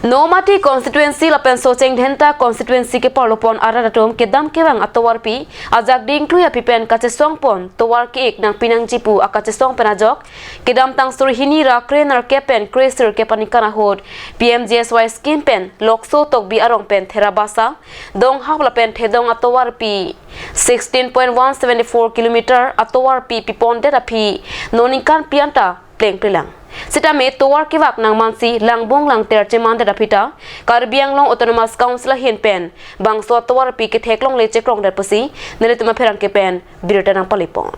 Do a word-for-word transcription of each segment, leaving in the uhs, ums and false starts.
Nomati constituency lapen Socheng Dhenta constituency keparlopon arat atum kedam kevang atovarpi ajak dingklui aphi pen kachesongpon tovar ke-ik nangpi nangji pu akachesong pen ajok kedamtang suri hini ra kre nerkep pen kre sirkep aningkan ahut P M G S Y scheme pen Lokso Tokbi arong pen Therabasa, Donghap lapen Thedong atovarpi sixteen point one seven four kilometer atovarpi pipondet aphi non ningkan phli anta plengplelang. Sitame tovar kevak nangmansi langbung langter chemandet aphi ta Karbi Anglong Autonomous Council ahin pen bangso atovarpi ketheklongle chekrongdet pusi nelitum apherangke pen birta nangpalepon.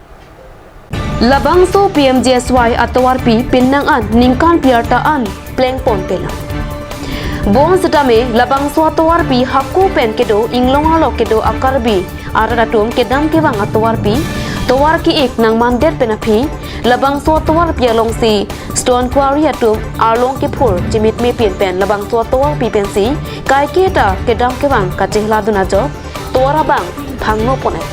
Labangso P M G S Y atovarpi pinnang an ningkan phli arta an plengponpelang. Bonsitame labangso atovarpi hako pen kedo inglong arlo kedo a-Karbi arat atum kedam kevang atovarpi, tovar ke-ik nangmandet pen aphi, labangso atovarpi alongsi stone quarry atum arlong kephur chimit mepin pen labangso atovarpi pensi kaiketa kedam kevang kacheladun ajok tovar abang phangno ponai.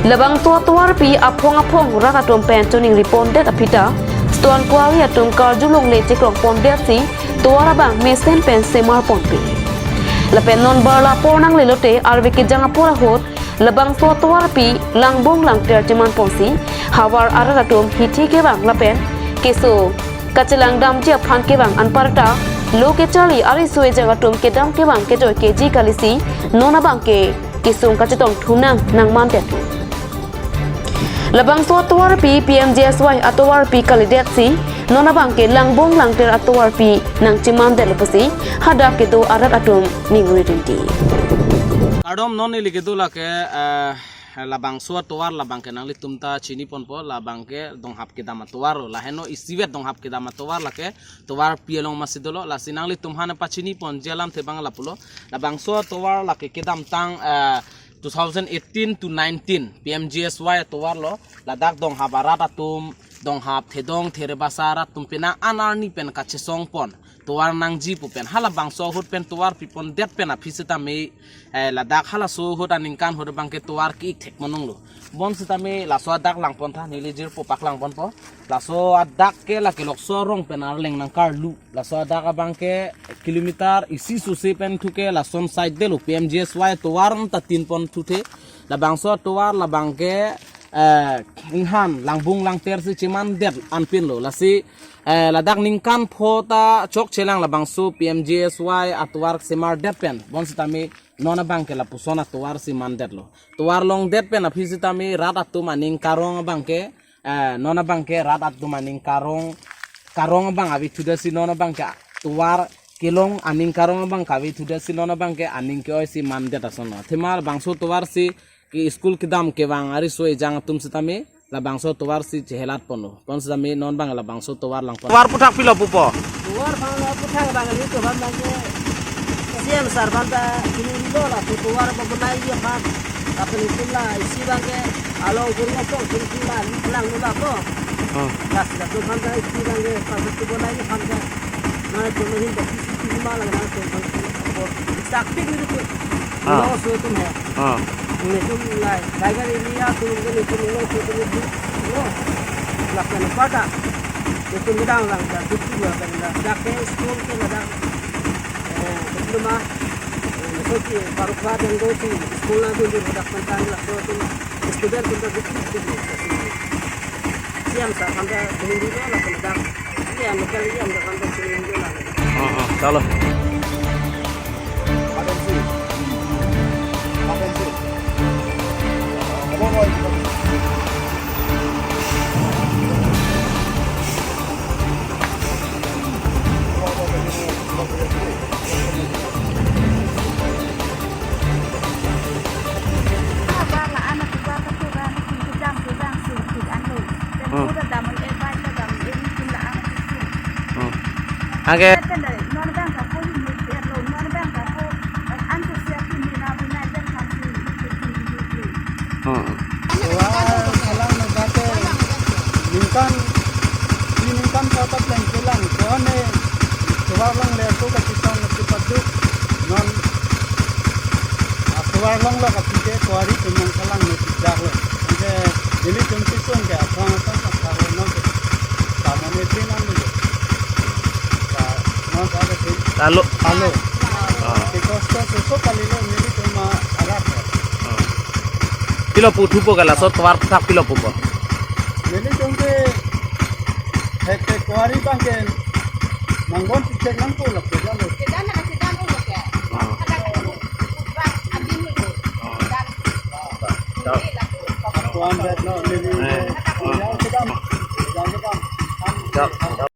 Labangso atovarpi aphong aphong rat atum pen choningri pondet aphi ta stone quarry atum karjulongle chekrong pondetsi tovar abang mesen pen semar ponpe. Lapen non barla apor nanglelote arve kejang apor ahut labangso atovarpi langbung langter cheman ponsi havar arat atum hithi kevang lapen keso kachelang damji aphan kevang anparta lo kecharli ariso ejang atum kedam kevang kejoi keji kalisi non abangke kesung kachetong thunang nangmandet. Labangso atovarpi P M G S Y atovarpi kalidetsi non abangke langbung langter atovarpi nangchemandetlo pusi hadak kedo arat atum ningri rinti. Kardom, non neli kedo lake, eh, labangso atovar labangke nanglitum ta chiniponpo, labangke Donghap kedam atovar lo, lahenlo isivet Donghap kedam atovar lake tovarpi along masi dolo, lasi nanglitum aphan pachiniponji alamthe abang lapulo. Labangso atovar lake kedamtang, eh, two thousand eighteen to nineteen P M G S Y atovar lo, ladak Donghap arat atum, Donghap, Thedong, Therabasa arat atum pinnang an arni pen kachesongpon tovar nangji pu pen halabangso ahut pen tovar pipondet pen aphi sitame, eh, ladak halaso ahut aningkan ahut abangke tovar ke-ik thek mononglo. Bonsitame laso adak langpon tha, neli jirpo paklangponpo. Laso adak ke lake Lokso arong pen arleng nangkarlu. Laso adak abangke kilometer isi suse pen thuke lason side delo P M G S Y tovar ta tinpon thuthe. Labangso tovar labangke, eh, inghan langbung langtersi chemandet anpinlo. Lasi, eh, ladak ningkan pho ta chokchelang labangso P M G S Y atovar semardet pen. Bonsitame non abangke lapuson atovarsi mandetlo. Tovar longdet pen aphi sitame rat atum aning karong abangke, eh, non abangke rat atum aning karong, karong abang ave thudetsi non abangke tovar kelong aning karong abang kave thudetsi non abangke aning ke-oisi mandet asonlo. Athema labangso tovarsi ke school kedam kevang ariso ejang atum sitame labangso tovarsi chehelatponlo. Bonsitame non abang labangso tovar langpon. Tovar aputhak pilo pupo? Tovar abang aputhak abang nelitum abangke C M sir aphan ta chinilo, laso tovar abang bonai aphan. Lapen itum la isi abangke along kurang apong itum la langno lapo. Oh. Laso latum aphan ta isi abangke pabrik bonai aphan ta. Nangtum ahin ta isi isi ma lang nangtum aphan ta apor. Sakpik nelitum. Ah. Lo so itum he. Ah. Nelitum la Tiger area atum ke nelitum lo so itum itum. Lo. Lapen pada. Nelitum kedang lang ta dukti dua kan la. Dak ke school ke la dak. Eh, diploma, eh, so si parukra dan do si school nangdun dun dak pen ta laso atum student atum ta dukti dukti. C M sir aphan ta chinilo lapen dak. Iya, local iya, dak aphan ta chinilo la. Oh, oh, chalo. Hmm. Anke. Hmm. Tovar kelang nangkate ningkan, di ningkan kota plengplelang. Tovar ne, tovar longle ako kachetong kachepaduk. Non, ah, tovar longlo kapike quarry pen nangkelang ne tijak lo. Anke nelitum chisong ke aphang aphang kaparo non ke. Tamone pinang dulu. Ka, Lalu. Lalu. Ah. Because to susu kali lo nelitum ma arak. Ah. Pilo pu thupo ke laso tovar thak pilo pupo. Nelitum ke hek hek kuari bang ke nangpon picek nangpo lo ke jalo. Kedan na kedan ulo ke. Ah. Ada kubak abin ulo. Ah. Dan. Ah. Kuan dat lo neli. Eh. Ya, kedan. Kedan, kedan. Ya.